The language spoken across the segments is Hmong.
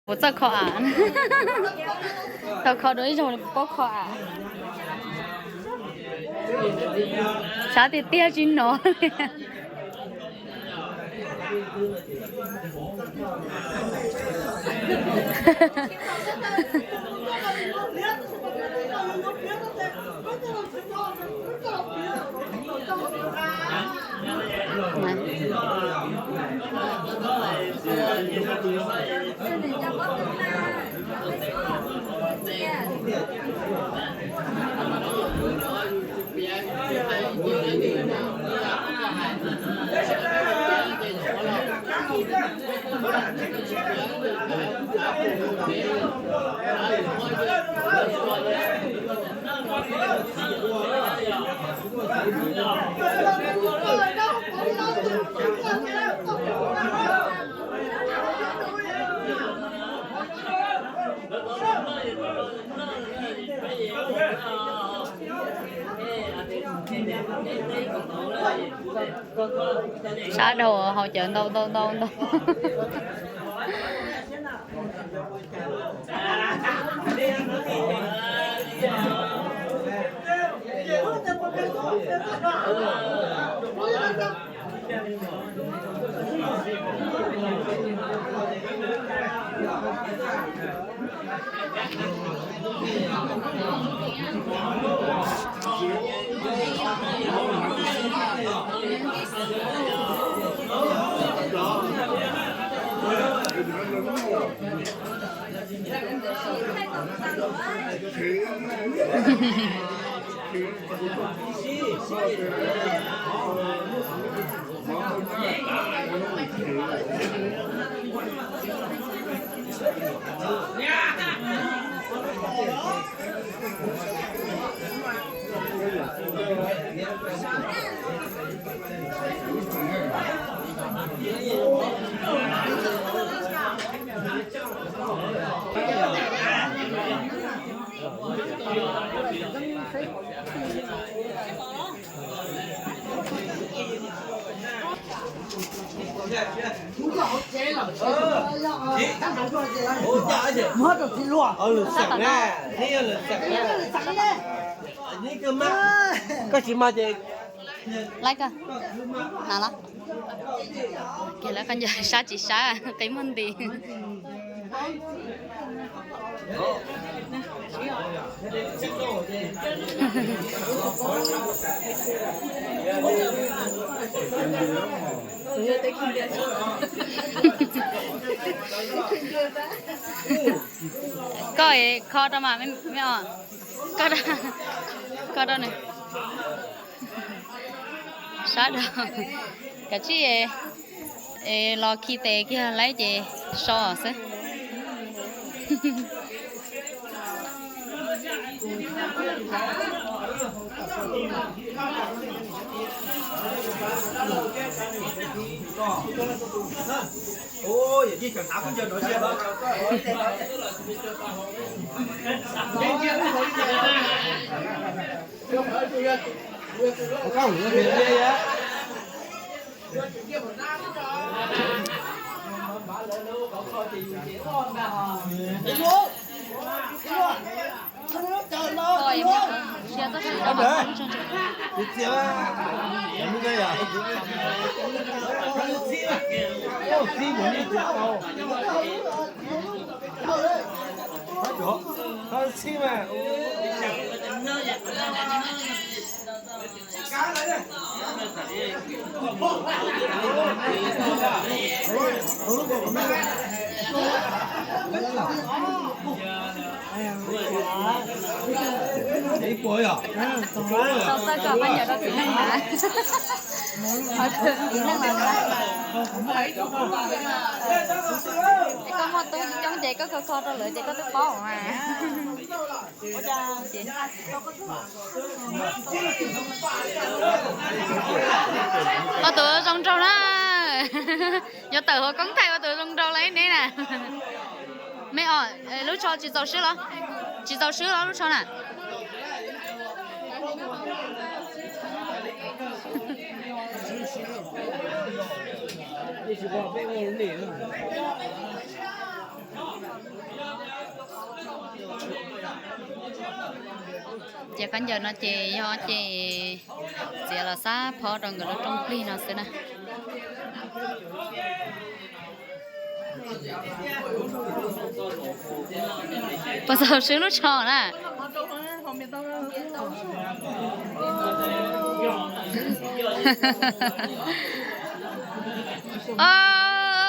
Kuv txawj kho av. Tau kho dua ib zaug li kuv paub kho av. Sab tiag tiag tsis hnov li. Sab dhau, haus cawv ntau ntau ntau ntau. Koj tsis mas ces laiv koj na los. Kiag lawv qab ncaws sab tsis sab qi muag nti. Koj kho rau mas me os. Koj, kho rau nws. Sab dhau. Kav tsij los khi tes kiag lawm ces so xwb. Tau txawj kho pab ncaws rau txiv neej na. Txiv neej los, koj muaj tub coob ces koj kho kho rau lawv ces koj twb paub mas. Ua tus zoo nraug na. Yuav tawm hauv koob thaij ua tus zoo nraug lawm neb na. Me os, lub tsho tsis txaus swb los? Tsis txaus swb los lub tsho na? Ces khaub ncaws no ces yog ces txiav los xab phob rau nkawd lub rooj plig no xwb na. Puas txaus swb lub tsho na?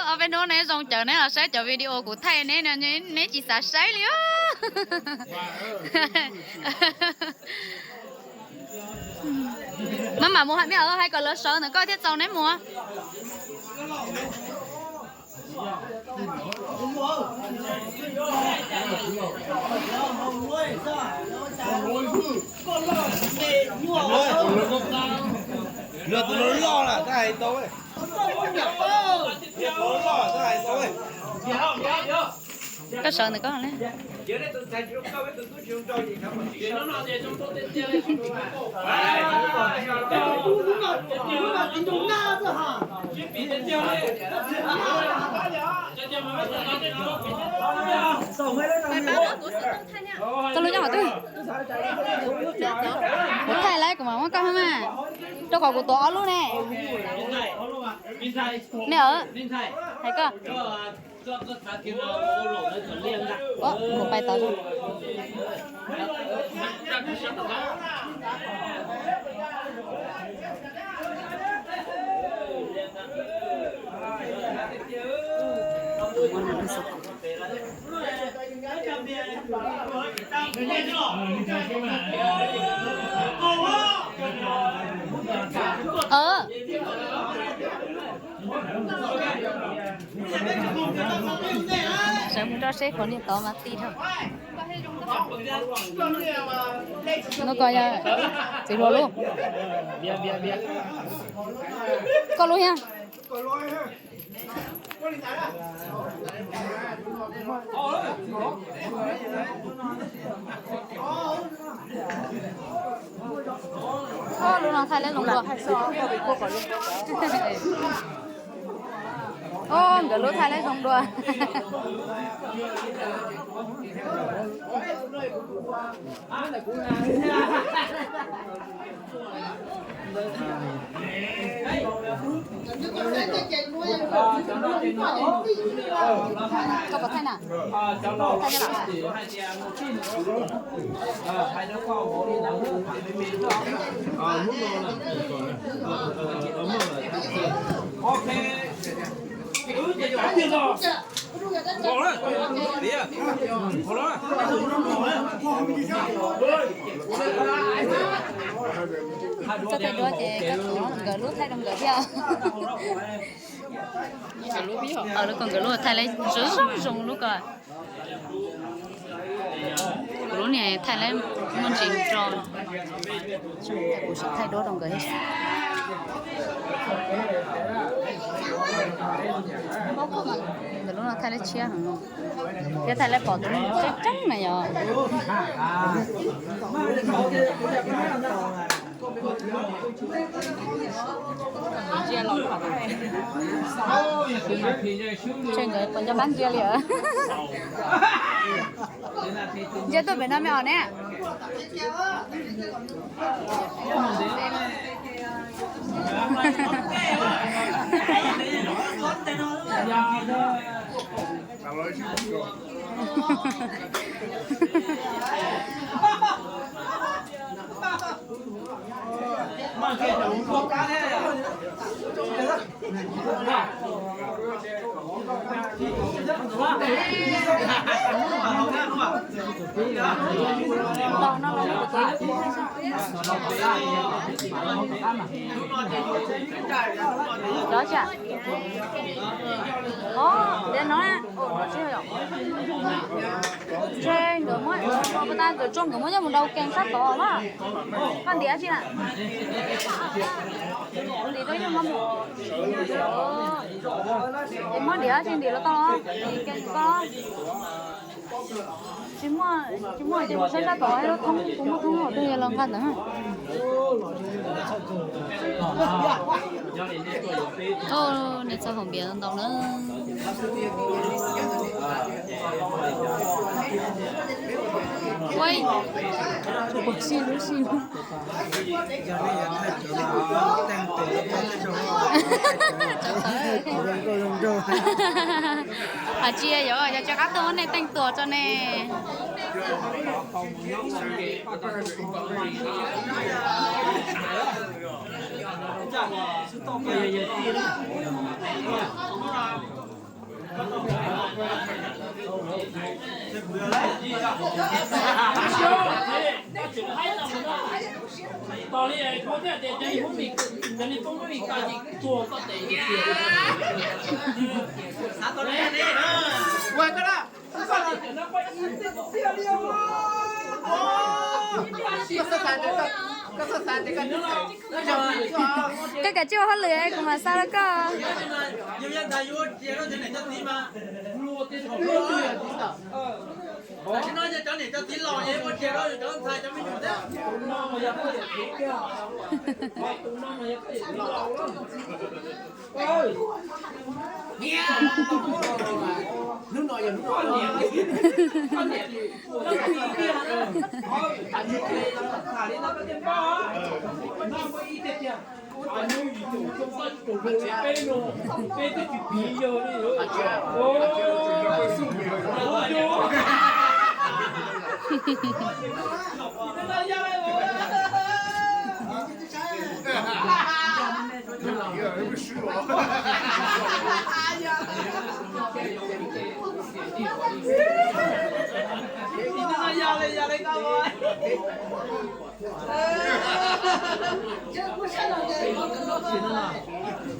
Ob peb hnub neb zoo cawv neb los saib cov video kuv thaij neb no neb tsis xav saib li. Maj mam mus hais, me hais kom lawv sawv ntawm koj thiaj txaus neb mus. Tus loj loj tab hais tau. Koj sawv ntawm koj. Koj lub nyob qhov twg? Kuv thaij lawm kuv mam muab koj hab mas. Rau qhov kuv tuav ob lub ne. Me aw, hais koj. Kuv pais tod. Sawv mus nrog seb qhov niag tod mas ti dhau. Lub ko yog txiv hluas lub. Koj lub thiab. Lub no thaij leb zoo dua. Nkawd lub thaij leb zoo dua. Koj thaij duab ces koj tuav nkawd lub thaij rau nkawd thiab. Nkawd lub, nkawd lub thaij leb zoo zoo lub ko. Kuv lub niag thaij leb muaj ntsis nro. Kuv sim thaij duab rau nkawd thiab. Nkawd lub no thaij leb tshiab heev no. Thiab thaij leb pom tus tseeb tseeb na yog. Ntshe nkawd puas nco qab ntsia li. Ntsia tuaj pem no me os ne. Cov tsis, o, tias no, o, no tsis yog. Ntshe nkawd muab, puas tas nkawd tso nkawd muab nyob mus nraum kees sab tod na. Koj ntiav tsis na? Ntim rau yog no mus. Es muab ntiav tsis ntim los tau los, ntim kees koj. Tsis muaj, tsis muaj ces mus saib sab tod, thoob, kuv muaj thoob hauv twg los nqa ntawd. Niag txog hauv npias ntau na. Hais tsis yog, yog cov qab tuaj muab nej teej tuas rau ne. Koj kav tsij ua hauj lwm, kuv mam xa rau koj.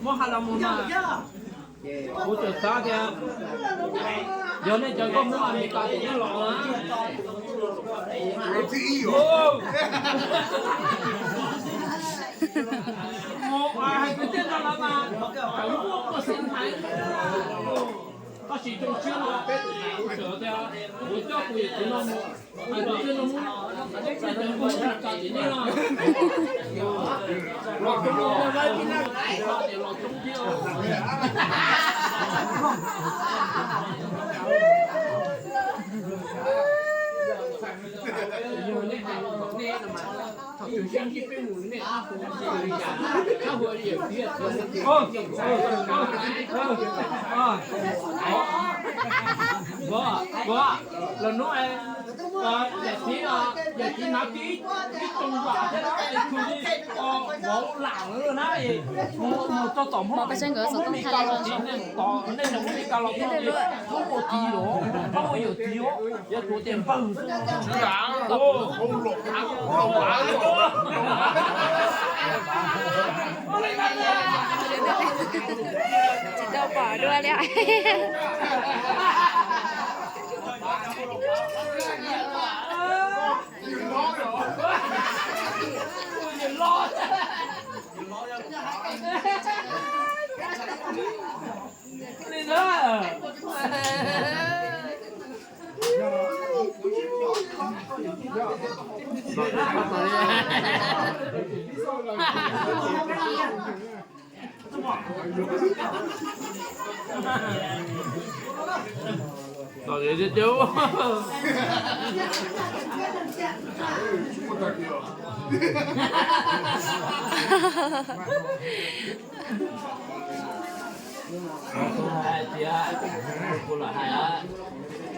Muab hais los mus na, kuv tseem xav tias yog nej cov koj muab Amelikas tib los na. Mus hais kwv tij no los mas, muaj ua xeem hais. Tab sis zoo siab no, kuv tseem tias kuv coj kuv yawm txiv no mus, hais kwv tij no mus, cov koj muab Amelikas tib los, los coob no, los coob thiab. Los hnub yawm txiv, yawm txiv hnav tib tug vam thiab tib tug vauv lam na, mus txog tom Hmoob, Hmoob Mes Kas los tib neeg tom nej cov Hmoob Mes Kas los txog ces Hmoob ua txiv los, Hmoob ua yawm txiv os, yuav tsum tias npawg xwb. Tsis tau pom dua li.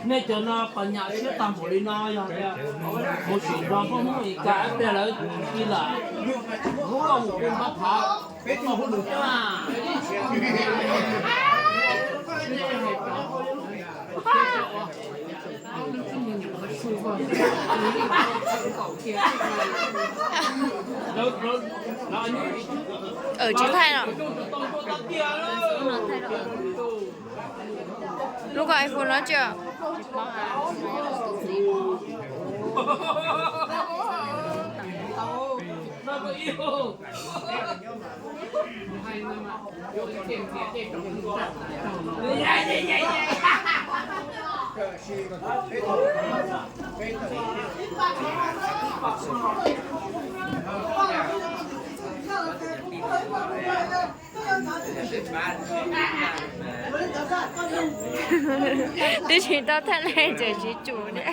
Nej cov no pas nyam siab tag npaum li no yog tias mus sim nrog poj Hmoob Mes Kas ib pliag lawv ci lawm, hnub no mus peb pab phav peb tau hauj lwm thiab mas. Tsis thaij no. Lub ko iPhone no tsis. Twb tsis tau thaij li tseem tsis tsum thiab.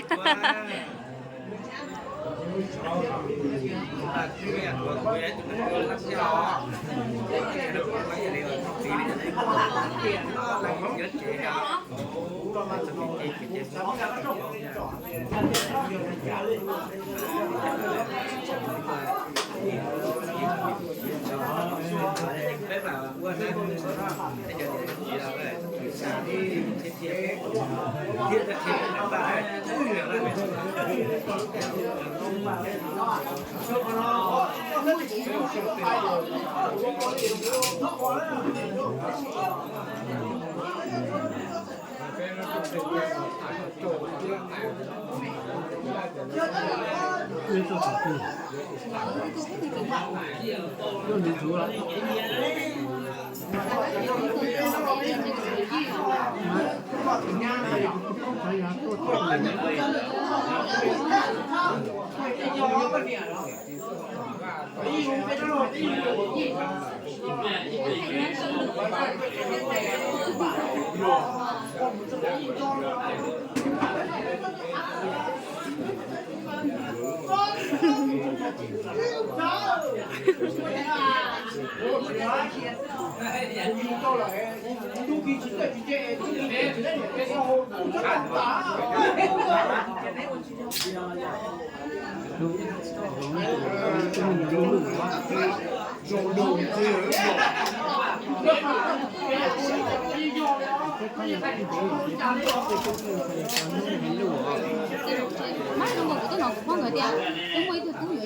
Mas zoo nkaus kuv tuaj no kuv pom nkawd tias twb muaj ib tug tub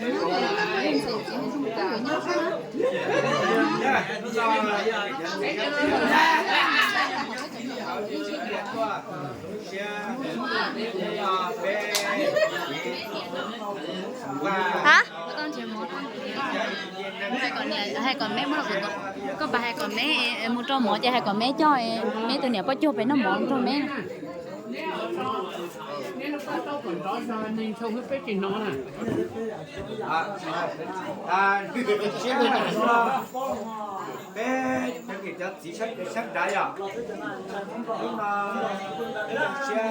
yuav nyob, ntxhais txiv hu zoo tub yuav nyob xwb na. Hais kom niam, hais kom meb muab, koj pas hais kom meb mus rau mov ces hais kom meb coj meb tus niam poj cuag pem noj mov nrog meb. Peb cov niam cov txiv sab nrad yom, hnub no peb zoo siab, tus txiv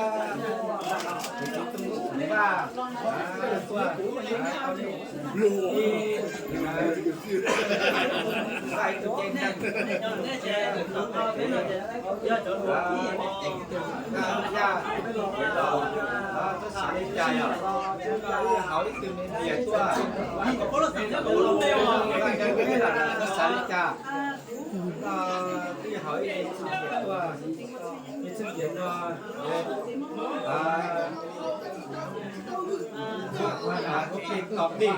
Tooj Vaj tuaj, ib, ib tug ceeb toom, yaj, txhob xav li cas yom, wb hauv ib tug me npias tuaj, txhob xav li cas. Twb yog hauv ib txheej tiam tuaj, ib txheej tiam no, tus plig tos plig,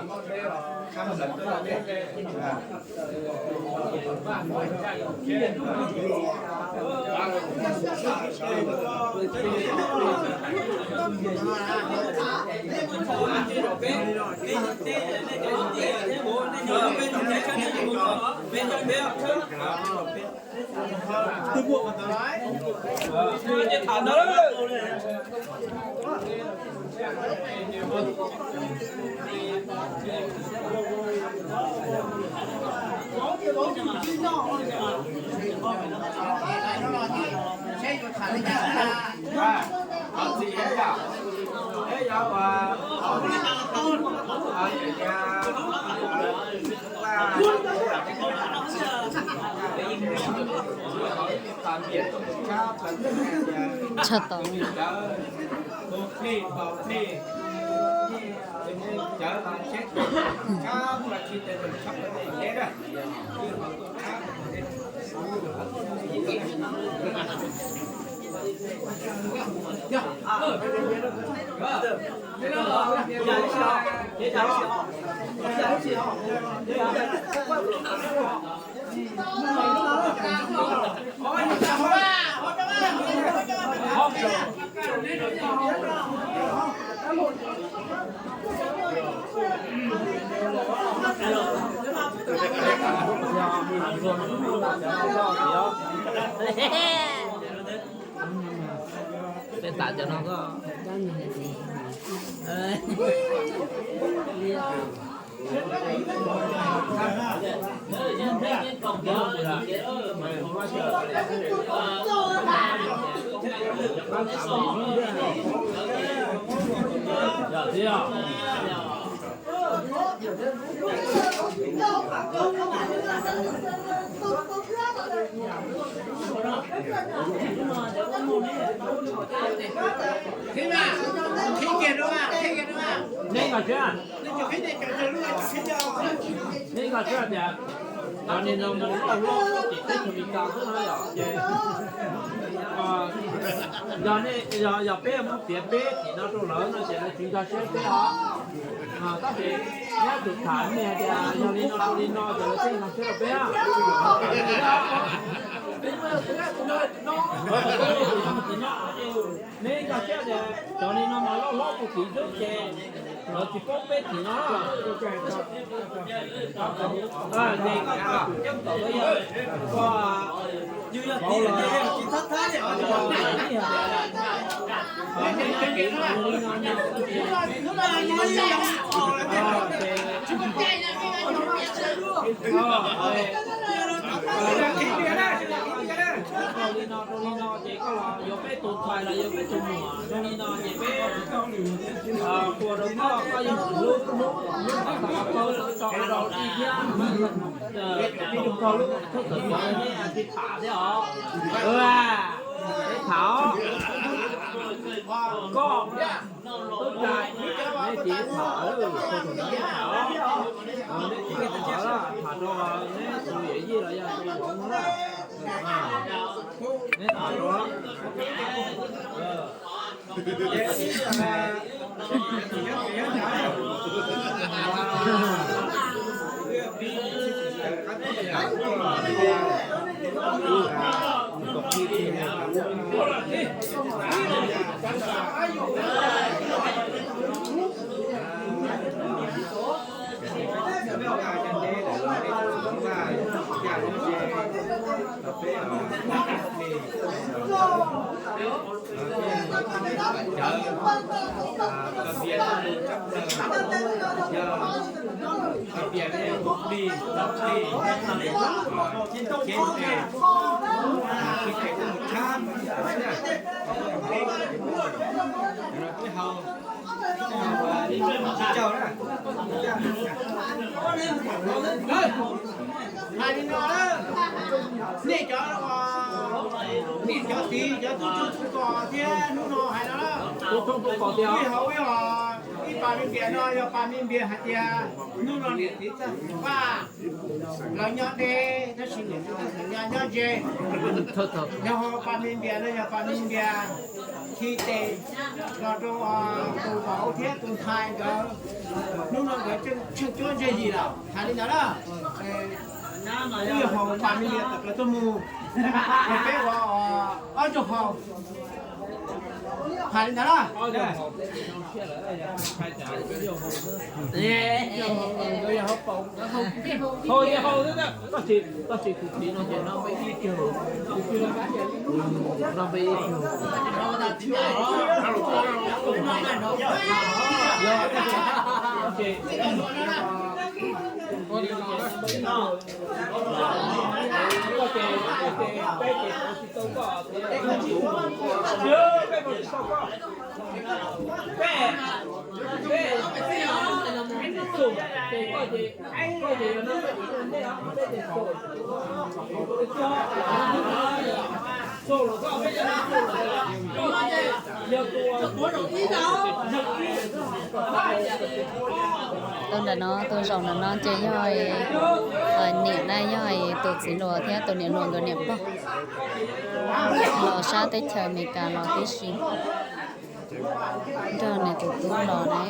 khab lawv tuaj plig. Tshaj tau. Peb tas cov no ko. Yog thiab. Neb nkag siab, neb nkag siab tias cov niag no mus loj hlob tim teb chaws Amelikas xwb no yom, ces yog nej, yog peb mus piav peb tim no rau lawv no ces lawv tsis nkag siab peb os. Tab sis neb tus tham nej hais tias yog li no rau li no ces lawv thiaj nkag siab rau peb. Neb nkag siab tias cov li no mas loj hlob puag tim xwb ces lawv tsis paub peb tim no. Li no rau li no ces koj los yog peb tus ntxhais los yog peb tus muam zoo li no ces peb qhuas rau koj, koj yeej hlub hlub hlub tau tau tau tau tau ib thiab. Peb tus koj lub thawj tawm cov neb tsis tham thiab os. Peb tham os. Koj tub cai, neb tsis tham, neb tsis tham os. Neb tsis tham, tham rau neb tus yawm yij los yog tus vauv no na. Neb tham rau. Hais li no, nej cov, nej cov txiv cov tub txooj tub kos thiab hnub no hais no, ib hauv ib pas me npias no yog pas me npias hais tias hnub no niam txiv txawj xeem Vaj, lawv nyob deb tab sis niam txiv txawj xeem Vaj nyob ze. Yog hauv pas me npias no yog pas me npias khi tes los rau tus vauv thiab tus ntxhais nkawd. Hnub no nkawd tsheej cuab ntseg yim lawm, hais li ntawd na. Wb yog hauv pas me npias tawm plaws tuaj mus, peb ua ob zaug hauv, hais li ntawd na. Hauv, hauv, hauv, tab sis, tab sis tus txiv no ces no peb ib tug, no peb ib tug. Yog, tab sis, koj ces, koj ces peb ces tsis tau koj, peb tsis tau koj, peb, peb, peb, ces koj ces, koj ces yog no peb ib tug ntej, peb ces Tus nram no, tus zaum nram no ces yog niam na, yog tus txiv hluas thiab tus niam hluas nkawd niam pog los sab teb chaws Amelikas los tib si, nrog nws tus tub los na.